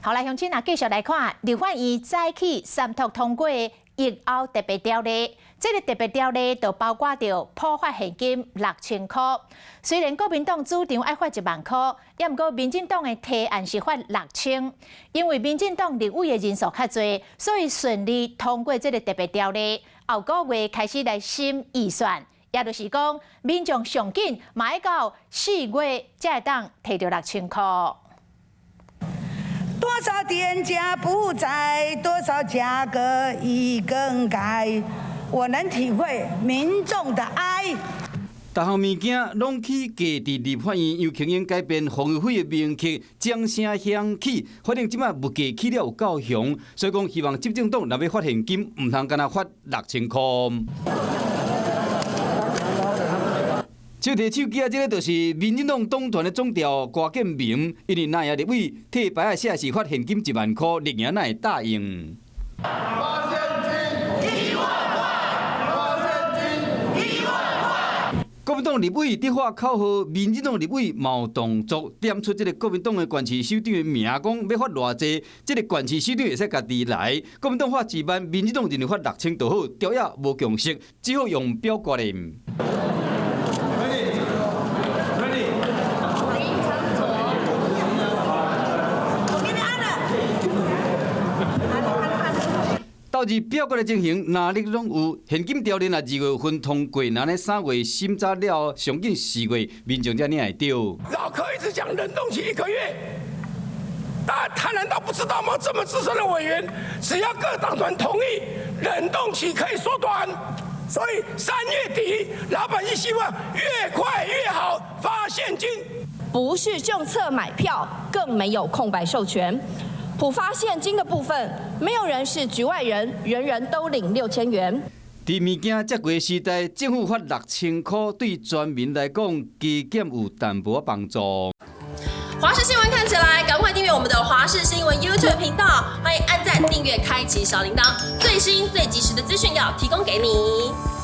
好來，鄉親啊，繼續來看立法院早起三讀通過疫後特別條例，這個特別條例就包括著普發現金六千箍。雖然國民黨主張愛發1萬箍，也毋過民進黨的提案是發六千，因為民進黨立委的人數較濟，所以順利通過這個特別條例。後個月開始來審預算，也就是講，民眾上緊嘛愛到4月才會當提著六千箍。多少店家不在，多少價格已更改，我能體會民眾的哀。逐項物件攏起價，佇立法院游錫堃改變防疫費的名冊，掌聲響起。反正這擺物價起了有夠雄，所以講希望執政黨若欲發現金，毋通干焦發六千箍。手提手機啊，這個就是民進黨黨團的總召郭建明，因為那也立委替牌仔寫是發現金1萬箍，綠營哪會答應？發現金1萬塊，發現金1萬塊。國民黨立委佇喊口號，民進黨立委嘛有動作，點出這個國民黨的縣市首長的名，講欲發偌濟，這個縣市首長會使家己來。國民黨發一萬，民進黨認為發六千就好，條也無共識，只好用表決的。導致表決的情形，藍綠攏有現金條例，若2月份通過，若呢3月審查了，上緊4月，民眾才領會著。老柯一直講冷凍期一個月，但他難道不知道嗎？這麼資深的委員，只要各黨團同意，冷凍期可以縮短。所以3月底，老百姓希望越快越好發現金。不是政策買票，更沒有空白授權。普發現金的部分，沒有人是局外人，人人都領6000元。佇物件遮貴時代，政府發六千箍，對全民來講，加減有淡薄仔幫助。華視新聞看起來，趕快訂閱我們的華視新聞 YouTube 頻道，歡迎按讚、訂閱、開啟小鈴鐺，最新最及時的資訊要提供給你。